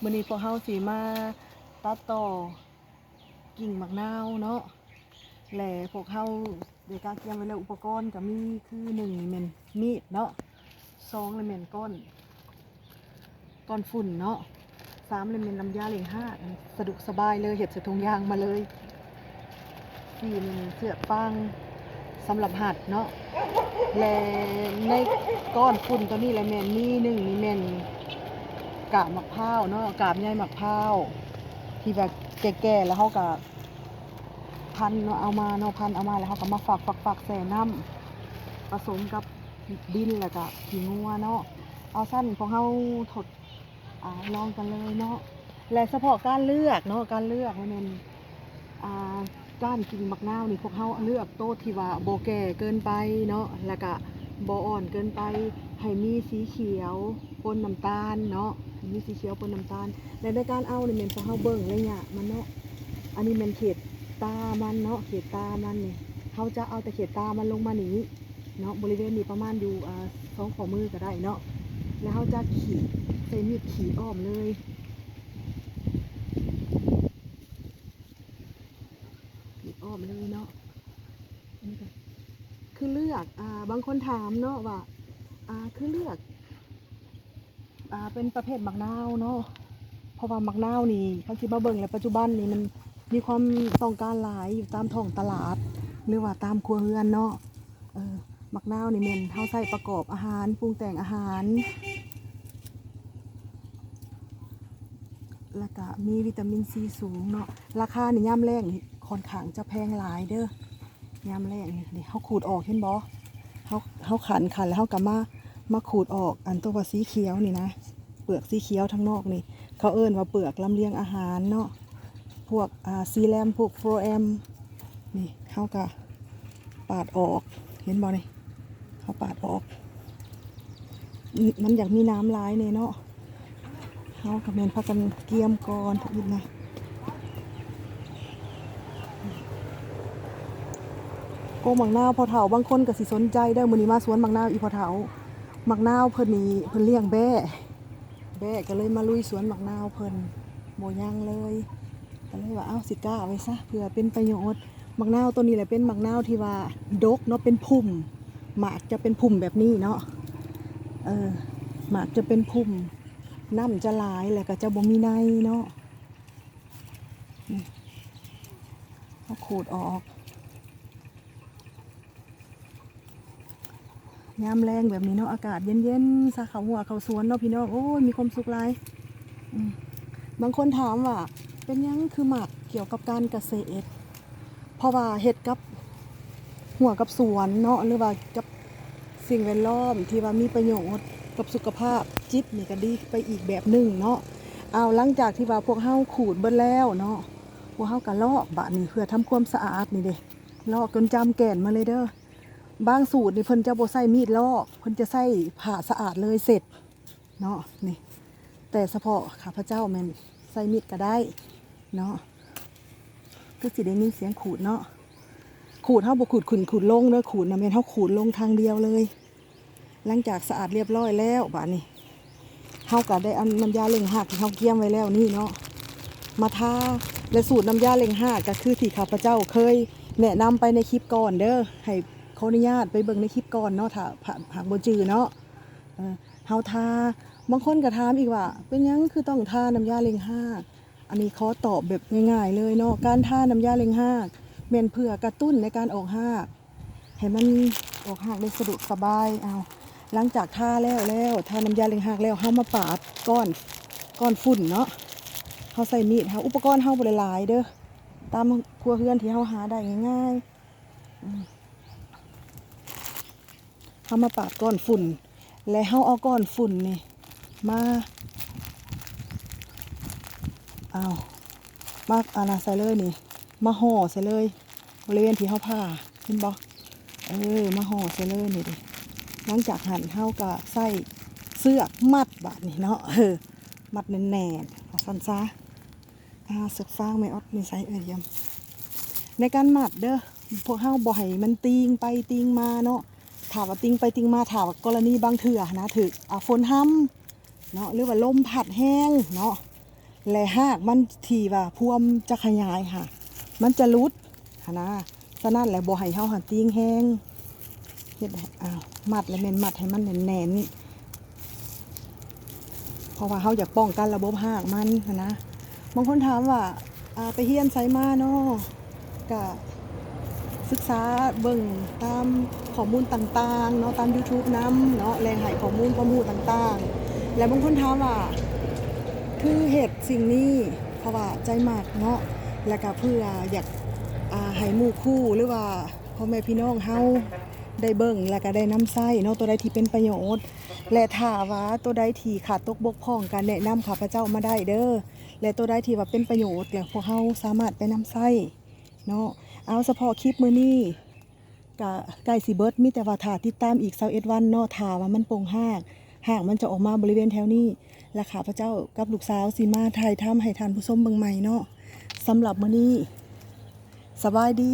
ມື້ນີ້ພວກເຮົາຊິມາຕັດຕໍ່ກິ່ງໝາກນາວເນາະ ແລະ ພວກເຮົາໄດ້ກະກຽມໄວ້ແລ້ວ ອຸປະກອນກະມີຄື ໜຶ່ງນີ້ແມ່ນມີດເນາະ ສອງລະແມ່ນກ້ອນ ກ້ອນຝຸ່ນເນາະ ສາມລະແມ່ນນ້ຳຢາເລັ່ງຮາກ ສະດວກສະບາຍເລີຍ ເຮັດໃສ່ຖົງຢາງມາເລີຍ ສີ່ແມ່ນເຊືອກຟາງສຳລັບຮັດເນາະ ແລະ ໃນກ້ອນຝຸ່ນໂຕນີ້ລະແມ່ນມີ ໜຶ່ງນີ້ແມ່ນກາບໝາກພ້າວເນາະ ກາບໃຍໝາກພ້າວ ທີ່ວ່າແກ່ໆ ແລ້ວເຮົາກະພັນເນາະ ເອົາມາເນາະ ພັນເອົາມາ ແລ້ວເຮົາກະມາຝັກໆໆ ໃສ່ນ້ຳ ປະສົມກັບດິນ ແລ້ວກະຂີ້ງົວເນາະ ເອົາຊັ້ນພວກເຮົາທົດ ອາ ລອງກັນເລີຍເນາະ ແລະ ສະເພາະການເລືອກເນາະ ການເລືອກແມ່ນ ອາ ກ້ານກິ່ງໝາກນາວນີ້ ພວກເຮົາເລືອກໂຕທີ່ວ່າບໍ່ແກ່ເກີນໄປເນາະ ແລ້ວກະບໍ່ອ່ອນເກີນໄປ ໃຫ້ມີສີຂຽວປົນນ້ຳຕານເນາະ ໃຫ້ມີສີຂຽວປົນນ້ຳຕານ ແລະ ໃນການເອົານີ້ແມ່ນພວກເຮົາເບິ່ງໄລຍະມັນເນາະ ອັນນີ້ແມ່ນເຂດຕາມັນເນາະ ເຂດຕາມັນນີ້ ເຮົາຈະເອົາແຕ່ເຂດຕາມັນລົງມານີ້ ເນາະ ບໍລິເວນນີ້ປະມານຢູ່ ເອີ ສອງຂໍ້ມືກະໄດ້ເນາະ ແລ້ວເຮົາຈະຂີດ ໃຊ້ມີດຂີດອ້ອມເລີຍ ຂີດອ້ອມເລີຍເນາະ ອັນນີ້ກະຄືເລືອກ ອາ ບາງຄົນຖາມເນາະວ່າ ອາ ຄືເລືອກ ອາ ເປັນປະເພດໝາກນາວເນາະ ເພາະວ່າໝາກນາວນີ້ ຄັນຊິມາເບິ່ງແລ້ວ ປັດຈຸບັນນີ້ມັນມີຄວາມຕ້ອງການຫຼາຍຢູ່ຕາມທ້ອງຕະຫຼາດ ຫຼືວ່າຕາມຄົວເຮືອນເນາະ ເອີ ໝາກນາວນີ້ແມ່ນເຮົາໃຊ້ປະກອບອາຫານ ປຸງແຕ່ງອາຫານ ແລ້ວກະມີວິຕາມິນຊີສູງເນາະ ລາຄານີ້ຍາມແລ້ງນີ້ຄ່ອນຂ້າງຈະແພງຫຼາຍເດີ ຍາມແລ້ງນີ້ ເຮົາຂູດອອກ ເຫັນບໍ່ ເຮົາ ເຮົາຂັນ ຂັນແລ້ວເຮົາກະມາ ມາຂູດອອກ ອັນໂຕວ່າສີຂຽວນີ້ນະ ເປືອກສີຂຽວທາງນອກນີ້ ເຂົາເອີ້ນວ່າເປືອກລຳລຽງອາຫານເນາະ ພວກ ອາ ຊີແລມ ພວກໂຟຣແອມ ນີ້ ເຮົາກະປາດອອກ ເຫັນບໍ່ນີ້ ເຮົາປາດອອກ ມັນ ມັນຢາກມີໜາມຫຼາຍແດ່ເນາະ ເຮົາກະແມ່ນພາກັນກຽມກ່ອນອີກນະ ໂກໝາກນາວພໍ່ເຖົ້າ ບາງຄົນກະຊິສົນໃຈເດີ ມື້ນີ້ມາສວນໝາກນາວອີ່ພໍ່ເຖົ້າ ໝາກນາວເພິ່ນນີ້ເພິ່ນລ້ຽງແບ້ ແບ້ກະເລີຍມາລຸຍສວນໝາກນາວເພິ່ນ ບໍ່ຍັງເລີຍ ກະເລີຍວ່າ ເອົ້າ ຊິກ້າໄວ້ຊະ ເພື່ອເປັນປະໂຫຍດ ໝາກນາວໂຕນີ້ແຫຼະເປັນໝາກນາວທີ່ວ່າດົກເນາະ ເປັນພຸ່ມ ໝາກຈະເປັນພຸ່ມແບບນີ້ເນາະ ເອີ ໝາກຈະເປັນພຸ່ມ ນ້ຳຈະຫຼາຍ ແລ້ວກະຈະບໍ່ມີໃນເນາະ ນີ້ ເຮົາຂູດອອກ ຍາມແລງແບບນີ້ເນາະ ອາກາດເຢັນໆ ຊາເຂົ້າຮົ້ວເຂົ້າສວນເນາະພີ່ນ້ອງ ໂອ້ຍ ມີຄວາມສຸກຫຼາຍ ອືມ ບາງຄົນຖາມວ່າ ເປັນຫຍັງຄືມັກກ່ຽວກັບການກະເສດ? ເພາະວ່າເຮັດກັບຮົ້ວກັບສວນເນາະ ຫຼືວ່າກັບສິ່ງແວດລ້ອມທີ່ວ່າມີປະໂຫຍດກັບສຸຂະພາບຈິດນີ້ກະດີໄປອີກແບບໜຶ່ງເນາະ. ເອົາ ຫຼັງຈາກທີ່ວ່າພວກເຮົາຂູດເບິດແລ້ວເນາະ ພວກເຮົາກະລອກບາດນີ້ ເພື່ອທຳຄວາມສະອາດນີ້ເດ້ ລອກຈົນຈາມແກ່ນມາເລີຍເດີ. ບາງສູດນີ້ເພິ່ນຈະບໍ່ໃຊ້ມີດລອກ ເພິ່ນຈະໃຊ້ຜ້າສະອາດເລີຍເຊັດເນາະ ນີ້ ແຕ່ສະເພາະຂ້າພະເຈົ້າແມ່ນໃຊ້ມີດກະໄດ້ເນາະ. ຄືຊິໄດ້ຍິນສຽງຂູດເນາະ ຂູດ ເຮົາບໍ່ຂູດຂຶ້ນຂູດລົງເດີ ຂູດນະແມ່ນເຮົາຂູດລົງທາງດຽວເລີຍ. ຫຼັງຈາກສະອາດລຽບລ້ອຍແລ້ວ ບາດນີ້ເຮົາກະໄດ້ເອົານ້ຳຢາເລັ່ງຮາກທີ່ເຮົາກຽມໄວ້ແລ້ວນີ້ເນາະ ມາທາ ແລະ ສູດນ້ຳຢາເລັ່ງຮາກກະຄືທີ່ຂ້າພະເຈົ້າເຄີຍແນະນຳໄປໃນຄລິບກ່ອນເດີ ໃຫ້ຂໍອະນຸຍາດໄປເບິ່ງໃນຄລິບກ່ອນເນາະ ຖ້າຫາກບໍ່ຈື່ເນາະ. ເອີ ເຮົາທາ ບາງຄົນກະຖາມອີກວ່າ ເປັນຫຍັງຄືຕ້ອງທານ້ຳຢາເລັ່ງຮາກ? ອັນນີ້ຂໍຕອບແບບງ່າຍໆເລີຍເນາະ ການທານ້ຳຢາເລັ່ງຮາກແມ່ນເພື່ອກະຕຸ້ນໃນການອອກຮາກ ໃຫ້ມັນອອກຮາກໄດ້ສະດວກສະບາຍ. ເອົາ ຫຼັງຈາກທາແລ້ວ ແລ້ວ ທານ້ຳຢາເລັ່ງຮາກແລ້ວ ເຮົາມາປາດກ້ອນ ກ້ອນຝຸ່ນເນາະ. ເຮົາໃຊ້ມີດເຮົາ ອຸປະກອນເຮົາບໍ່ໄດ້ຫຼາຍເດີ ຕາມຄົວເຮືອນທີ່ເຮົາຫາໄດ້ງ່າຍໆ ອືມ. ເຮົາມາປາດກ້ອນຝຸ່ນ ແລະ ເຮົາເອົາກ້ອນຝຸ່ນນີ້ມາ ເອົາ ມາ ອັນນະ ໃສ່ເລີຍນີ້ ມາຫໍ່ໃສ່ເລີຍ ບໍລິເວນທີ່ເຮົາຜ່າ ເຫັນບໍ່? ເອີ ມາຫໍ່ໃສ່ເລີຍນີ້ເດ້. ຫຼັງຈາກຫັ້ນເຮົາກະໃຊ້ເຊືອກມັດບາດນີ້ເນາະ ເອີ ມັດແໜ້ນໆ ວ່າຊັ້ນຊະ. ອ່າ ເຊືອກຟາງແມ່ອອດນີ້ໃສ່ເອີ່ຍ ໃນການມັດເດີ ພວກເຮົາບໍ່ໃຫ້ມັນຕິ່ງໄປຕິ່ງມາເນາະ. ຖ້າວ່າຕິ່ງໄປຕິ່ງມາ ຖ້າວ່າກໍລະນີບາງເທື່ອຫັ້ນນະ ຖືກ ອ່າ ຝົນຮຳເນາະ ຫຼືວ່າລົມພັດແຮງເນາະ ແລະຮາກມັນທີ່ວ່າພວມຈະຂະຫຍາຍຫະ ມັນຈະຫຼຸດຫັ້ນນະ. ສະນັ້ນແຫຼະ ບໍ່ໃຫ້ເຮົາຫັ້ນຕີງແຮງ ເຮັດໃຫ້ ອ້າວ ມັດລະແມ່ນມັດໃຫ້ມັນແໜ້ນໆ ເພາະວ່າເຮົາຢາກປ້ອງກັນລະບົບຮາກມັນຫັ້ນນະ. ບາງຄົນຖາມວ່າ ອ່າ ໄປຮຽນໃສມາເນາະ? ກະສຶກສາເບິ່ງຕາມຂໍ້ມູນຕ່າງໆເນາະ ຕາມ YouTube ນຳເນາະ ແຫຼ່ງໃຫ້ຂໍ້ມູນຄວາມຮູ້ຕ່າງໆ. ແລະບາງຄົນຖາມວ່າ ຄືເຮັດສິ່ງນີ້ ເພາະວ່າໃຈມັກເນາະ ແລະກະເພື່ອຢາກ ອ່າ ໃຫ້ໝູ່ຄູ່ ຫຼືວ່າພໍ່ແມ່ພີ່ນ້ອງເຮົາໄດ້ເບິ່ງ ແລະກະໄດ້ນຳໃຊ້ເນາະ ໂຕໃດທີ່ເປັນປະໂຫຍດ ແລະຖ້າວ່າໂຕໃດທີ່ຂາດຕົກບົກຜ່ອງ ກະແນະນຳຂ້າພະເຈົ້າມາໄດ້ເດີ ແລະໂຕໃດທີ່ວ່າເປັນປະໂຫຍດ ແລະພວກເຮົາສາມາດໄປນຳໃຊ້ເນາະ. ເອົາ ສະເພາະຄລິບມື້ນີ້ ກະໃກ້ຊິເບິດ ມີແຕ່ວ່າຖ້າຕິດຕາມອີກຊາວເອັດວັນເນາະ ຖ້າວ່າມັນປົ່ງຮາກ ຮາກມັນຈະອອກມາບໍລິເວນແຖວນີ້ ແລະຂ້າພະເຈົ້າກັບລູກສາວຊິມາຖ່າຍທຳໃຫ້ທ່ານຜູ້ຊົມເບິ່ງໃໝ່ເນາະ. ສຳລັບມື້ນີ້ ສະບາຍດີ.